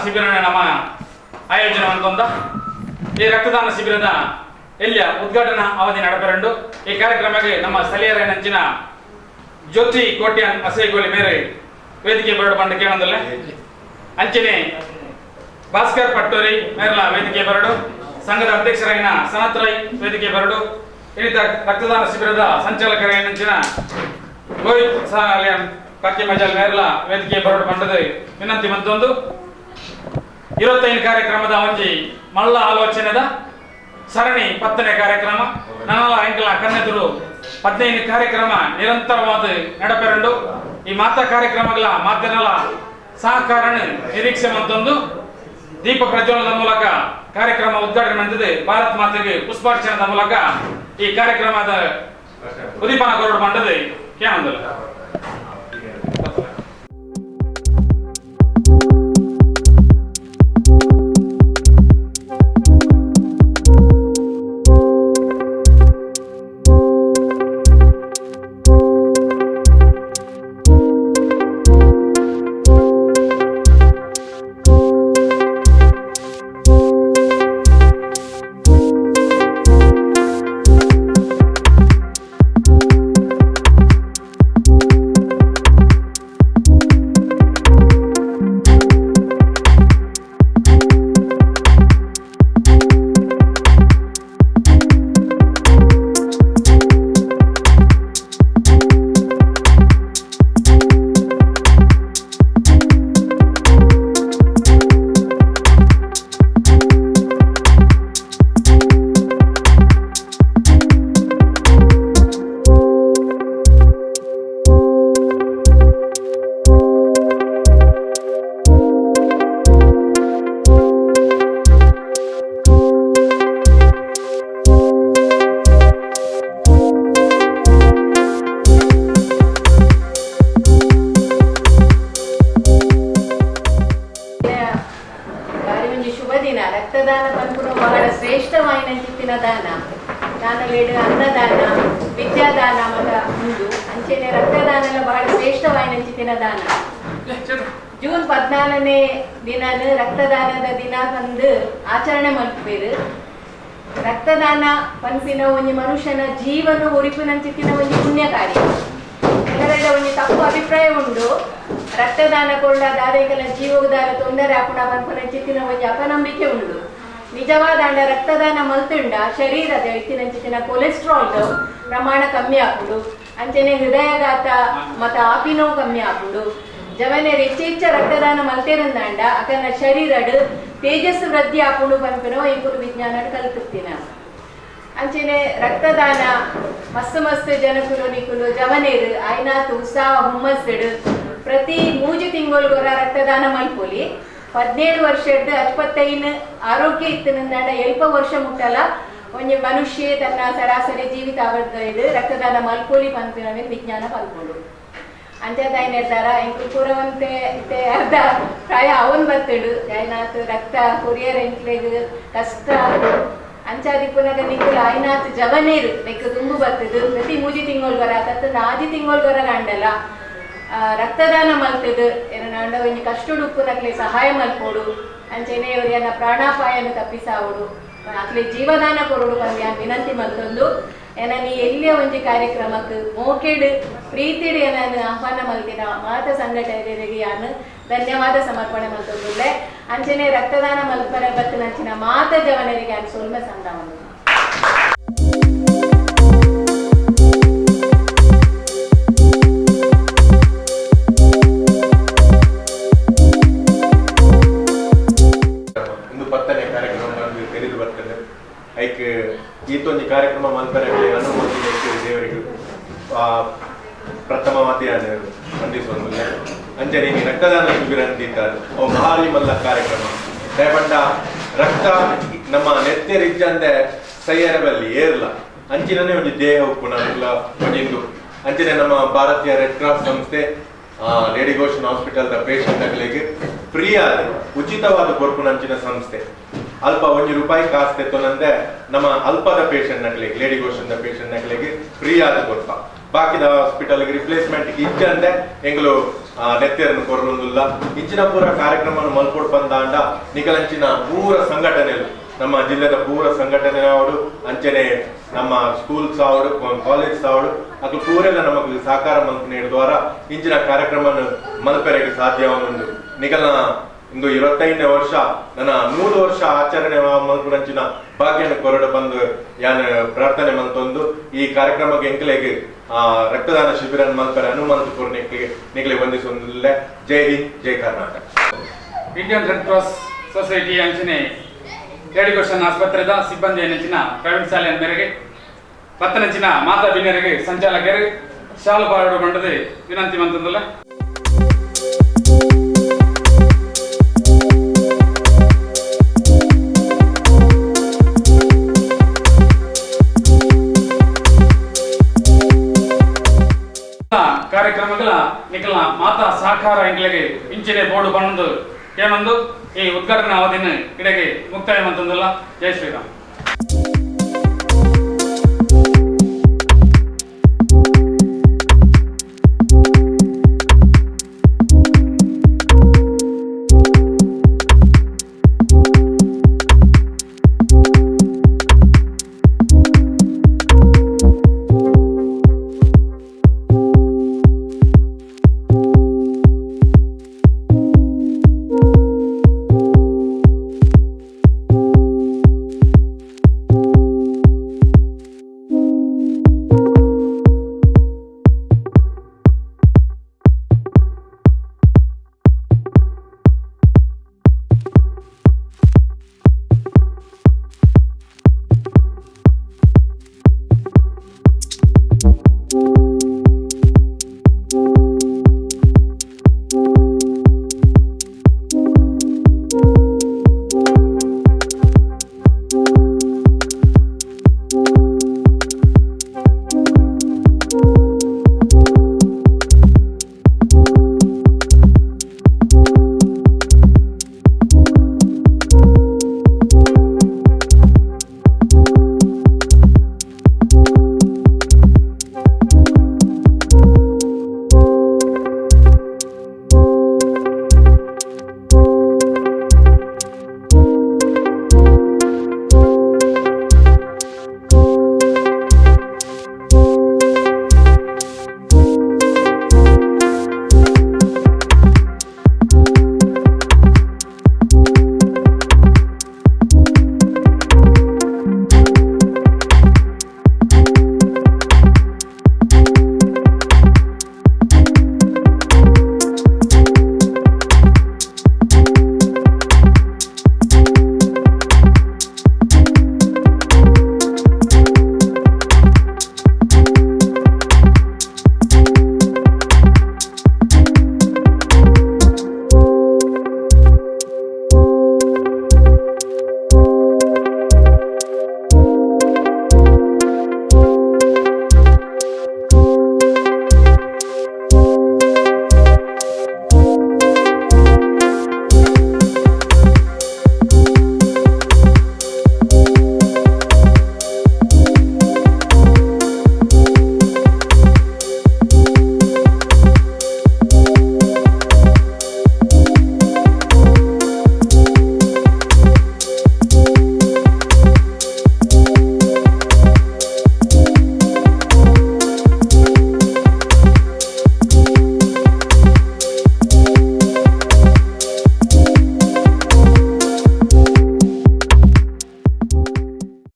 ಶಿಬಿರ ನಮ್ಮ ಆಯೋಜನೆ ಅಂತಂದ ಈ ರಕ್ತದಾನ ಶಿಬಿರದ ಎಲ್ಲಿಯ ಉದ್ಘಾಟನಾ ಅವಧಿ ನಡಪೆರಂಡು ಈ ಕಾರ್ಯಕ್ರಮಕ್ಕೆ ನಮ್ಮ ಸ್ಥಳೀಯರ ನಂಚಿನ ಜ್ಯೋತಿ ಕೋಟ್ಯಾನ್ ಅಸೈಗೋಲಿ ಮೇರೆ ವೇದಿಕೆ ಬರಡು ಬಂಡ ಕೇಳಂದಲ್ಲೇ ಅಂಚನೆ ಭಾಸ್ಕರ್ ಪಟ್ಟೋರಿ ಮೇರ್ಲ ವೇದಿಕೆ ಬರಡು ಸಂಘದ ಅಧ್ಯಕ್ಷರಾಗಿನ ಸನತ್ ರೈ ವೇದಿಕೆ ಬರಡು ಇನ್ನಿತ ರಕ್ತದಾನ ಶಿಬಿರದ ಸಂಚಾಲಕರಾಗಿನ ಗೋವಿಂದ್ ಕಾಕಿ ಮಜಾಲ್ ಮೇರ್ಲ ವೇದಿಕೆ ಬರಡು ಬಂಡದ ವಿನಂತಿ ಮಂತೊಂದು 25 ಕಾರ್ಯಕ್ರಮದ ಒಂಜಿ ಮಲ್ಲ ಆಲೋಚನೆದ ಸರಣಿ 10ನೇ ಕಾರ್ಯಕ್ರಮ ನನ್ನಲ ಎಂಕಲ ಕನ್ನೆದುರು 15 ಕಾರ್ಯಕ್ರಮ ನಿರಂತರವಾದ ನಡಪೆರಂಡು ಈ ಮಾತಾ ಕಾರ್ಯಕ್ರಮಗಳ ಮಾಧ್ಯಮಗಳ ಸಹಕಾರ ನಿರೀಕ್ಷೆ ಮಂತೊಂದು ದೀಪ ಪ್ರಜ್ವಲನದ ಮೂಲಕ ಕಾರ್ಯಕ್ರಮ ಉದ್ಘಾಟನೆ ಮಾಡಿದೆ ಭಾರತ್ ಮಾತೆಗೆ ಪುಷ್ಪಾರ್ಚನೆದ ಮೂಲಕ ಈ ಕಾರ್ಯಕ್ರಮದ ಉದ್ದೀಪನ ಕೊರಡು ಮಂಡದೆ ಕೇಳಂದಲ್ಲ. ರಕ್ತದಾನ ಪನ್ಪುನ ಬಹಳ ಶ್ರೇಷ್ಠವಾಯಿನ ಚಿತ್ತಿನ ದಾನ ದಾನಲೇಡು ಅನ್ನದಾನ ವಿದ್ಯಾದಾನ ಮತ ಉಂಡು ಅಂಚೆನೆ ರಕ್ತದಾನ ಬಹಳ ಶ್ರೇಷ್ಠವಾಯಿನ ಚಿತ್ತಿನ ದಾನ. ಜೂನ್ 14ನೇ ದಿನ ರಕ್ತದಾನದ ದಿನ ಬಂದು ಆಚರಣೆ ಮಲ್ಪೇರು. ರಕ್ತದಾನ ಪನ್ಪಿನ ಒಂಜಿ ಮನುಷ್ಯನ ಜೀವನ ಒರಿಪಿನಂಚಿತ್ತಿನ ಒಂಜಿ ಪುಣ್ಯ ಕಾರ್ಯ. ಎಲ್ಲರೆಲ್ಲ ಒಂಜಿ ತಪ್ಪು ಅಭಿಪ್ರಾಯ ಉಂಡು, ರಕ್ತದಾನ ಕೊಳ್ಳ ದಾರೆಗಳ ಜೀವದಾರ ತೊಂದರೆ ಆಪುಣ ಪನ್ಪುನ ಚಿತ್ತಿನ ಒಂಜಿ ಅಪನಂಬಿಕೆ ಉಂಡು. ನಿಜವಾದ ರಕ್ತದಾನ ಮಲ್ತುಂಡ ಶರೀರದ ಇತ್ತಿನಂಚಿತ್ತಿನ ಕೊಲೆಸ್ಟ್ರಾಲ್ ಪ್ರಮಾಣ ಕಮ್ಮಿ ಆಪುಂಡು, ಅಂಚನೆ ಹೃದಯಾಘಾತ ಮತ ಆಪಿನೋ ಕಮ್ಮಿ ಆಪುಂಡು. ಜವನೆ ಹೆಚ್ಚೆಚ್ಚ ರಕ್ತದಾನ ಮಲ್ತೇರಂದಾಂಡ ಅಕನ ಶರೀರಡ್ ತೇಜಸ್ಸು ವೃದ್ಧಿ ಆಪುಂಡು ಪನ್ಪಿನೋ ಇಂಕುಲು ವಿಜ್ಞಾನ ಕಲ್ತಿರ್ತೀನ. ಅಂಚನೆ ರಕ್ತದಾನ ಮಸ್ತ್ ಮಸ್ತ್ ಜನಕುಲು ನಿಕುಲು ಜವನೇರು ಐನಾತ್ ಉತ್ಸಾಹ ಹುಮ್ಮಸ್ಸೆಡು ಪ್ರತಿ 3 ತಿಂಗಳುಗೊರ ರಕ್ತದಾನ ಮಲ್ಪೊಲಿ. 17 ವರ್ಷದ 25 ಆರೋಗ್ಯ ಇತ್ತಿನಂದಾಂಡ ಎಲ್ಪ ವರ್ಷ ಮುಟ್ಟಲ ಒಂಜಿ ಮನುಷ್ಯ ತನ್ನ ಸರಾಸರಿ ಜೀವಿತ ಅವಧಿ ರಕ್ತದಾನ ಮಲ್ಪೊಲಿ ಪನ್ಪಿನ ವಿಜ್ಞಾನ ಪಲ್ಪೊಡು. ಅಂಚದಾಯ ನಿರ್ಧಾರ ಇಂಕು ಪೂರವಂತೆ ಅರ್ಧ ಪ್ರಾಯ ಅವನ್ ಬತ್ತಡು ಐನಾತ್ ರಕ್ತ ಕೊರಿಯರ್ ಎಂಕ್ಲೆಗ್ ಕಷ್ಟ ಅಂಚಾದಿ ಪುನಗ ನಿಕುಲು ಐನಾತ್ ಜವನೇರು ನೆಕ್ ದುಂಬು ಬತ್ತದು ಪ್ರತಿ 3 ತಿಂಗಳುಗೊರ ತತ್ತ 4 ತಿಂಗಳುಗೊರ ಅಂಡಲ ರಕ್ತದಾನ ಮಲ್ತದು ಏನಂಡ ಒಂಜಿ ಕಷ್ಟಡು ಉಪ್ಪುನಕ್ಲೆ ಸಹಾಯ ಮಲ್ಪೋಡು ಅಂಚೆನೆ ಅವರಿಯನ್ನ ಪ್ರಾಣಾಪಾಯನ ತಪ್ಪಿಸಾವಡು ಅಕ್ಲೆ ಜೀವದಾನ ಕೊರಡು ಪಂದ್ಯಾನ್ ವಿನಂತಿ ಮಲ್ತೊಂದು ಏನ ನೀ ಎಲ್ಲಿಯ ಒಂಜಿ ಕಾರ್ಯಕ್ರಮಕ್ಕೆ ಮೋಕೆಡ್ ಪ್ರೀತಿಡ್ ಏನನ್ನು ಆಹ್ವಾನ ಮಲ್ತಿನ ಮಾತ ಸಂಘಟನೆಗೆ ಯಾನು ಧನ್ಯವಾದ ಸಮರ್ಪಣೆ ಮಲ್ತೊಂದುಲ್ಲೆ. ಅಂಚೆನೆ ರಕ್ತದಾನ ಮಲ್ಪರ ಬತ್ತಿನಂಚಿನ ಮಾತ ಜವನರಿಗೆ ಯಾನು ಸೊಲ್ಮೆ ಸಂದಾವನು. ಐಕ್ ಈತೊಂಜಿ ಕಾರ್ಯಕ್ರಮ ಮಲ್ಪರೆಗೆ ಅನುಮತಿ ದೇವರಿಗೆ ಪ್ರಥಮ ಮಧ್ಯಾಹ್ನ ಮಂಡಿಸೊಂದುಲ್ಲೆ. ಅಂಚನೆ ರಕ್ತದಾನ ಶಿಬಿರ ಅಂತಿದ್ದಾರೆ ಅವು ಮಹಾಲಿ ಮಲ್ಲ ಕಾರ್ಯಕ್ರಮ ದಯಪಂಡ ರಕ್ತ ನಮ್ಮ ನೆತ್ತೆರಿಜ್ಜಂದೆ ಸೈಯರ ಬಲ್ಲಿ ಏರ್ಲ ಅಂಚಿನನೇ ಒಂಜಿ ದೇಹ ಉಪ್ಪುನ ಒಂಜಿಂದು. ಅಂಚನೆ ನಮ್ಮ ಭಾರತೀಯ ರೆಡ್ ಕ್ರಾಸ್ ಸಂಸ್ಥೆ ಲೇಡಿ ಗೋಷನ್ ಹಾಸ್ಪಿಟಲ್ ದ ಪೇಷಂಟ್ ಗಳಿಗೆ ಫ್ರೀ ಆದ ಉಚಿತವಾದ ಕೊರ್ಪುನಂಚಿನ ಸಂಸ್ಥೆ. ಅಲ್ಪ 1 ರೂಪಾಯಿ ಕಾಸು ತೆತ್ತೊನಂದೆ ನಮ್ಮ ಅಲ್ಪದ ಪೇಷಂಟ್ ನಕಲಿಗೆ ಲೇಡಿ ಗೋಷನ್ ಪೇಷಂಟ್ ನಕಲಿಗೆ ಫ್ರೀ ಆದ ಕೊರ್ಪ. ಬಾಕಿದ ಹಾಸ್ಪಿಟಲ್ ರಿಪ್ಲೇಸ್ಮೆಂಟ್ ಇಜ್ಜಂದೆ ಎಂಗ್ಲು ನೆತ್ತೆರನ್ನು ಕೊರೊಂದುಲ್ಲ. ಇಂಚಿನ ಪೂರ ಕಾರ್ಯಕ್ರಮ ಮಲ್ಪೊಡು ಪಂದಾಂಡ ನಿಕಲಂಚಿನ ಪೂರ ಸಂಘಟನೆಲು ನಮ್ಮ ಜಿಲ್ಲೆದ ಪೂರ ಸಂಘಟನೆ ಆವಡು ಅಂಚನೆ ನಮ್ಮ ಸ್ಕೂಲ್ಸ್ ಆವಡು ಕಾಲೇಜ್ ಆವಡು ಅದು ಪೂರೆಲ್ಲ ನಮಗೆ ಸಹಕಾರ ಮಲ್ಪುನ ದ್ವಾರ ಇಂಚಿನ ಕಾರ್ಯಕ್ರಮ ಮಲ್ಪೆರೆಗೆ ಸಾಧ್ಯವಾಗುಂಡು. ನಿಕಲ್ನ ಇಂದು 25ನೇ ವರ್ಷ ನನ್ನ 100 ವರ್ಷ ಆಚರಣೆ ಮಲ್ಪುನಂಚಿನ ಭಾಗ್ಯನ ಕೊರಡು ಬಂದು ಯಾನ್ ಪ್ರಾರ್ಥನೆ ಮಲ್ತೊಂದು ಈ ಕಾರ್ಯಕ್ರಮಕ್ಕೆ ಎಂಕಲೆಗ್ ರಕ್ತದಾನ ಶಿಬಿರ ಮಲ್ಪೆರೆ ಅನುಮತಿ ಕೊರ್ನೆಕ್ಕಿಗೆ ನಿಕಲೆ ವಂದಿಸೊಂದುಲ್ಲೆ. ಜೈ ಹಿಂದ್, ಜೈ Karnataka. Indian Red Cross Society ಅಂಚನೆ ರೆಡಿಕೋಷನ್ ಆಸ್ಪತ್ರೆದ ಸಿಬ್ಬಂದಿ ನೆಚ್ಚಿನ ಪ್ರವೀಣ್ ಸಾಲಿಯನ್ ಮೇರೆಗೆ ಪತ್ತನಂಚಿನ ಮಾತಾ ಬಿನ್ಯರಿಗೆ ಸಂಚಾಲಕರು ಶಾಲು ಬಾರಡು ಬಂಡದೆ ವಿನಂತಿ ಮಂತಂದಲ್ಲ. ಕಾರ್ಯಕ್ರಮಗಳ ನಿಖಲ ಮಾತಾ ಸಹಕಾರ ಎಂಗ್ಲಿಗೆ ಇಂಚಿನೆ ಬೋರ್ಡು ಬಂದು ಏನೊಂದು ಈ ಉದ್ಘಾಟನಾ ಅವಧಿನ ಇಡೆಗೆ ಮುಕ್ತಾಯ ಮಂತಂದಲ್ಲ. ಜೈ ಶ್ರೀರಾಮ್.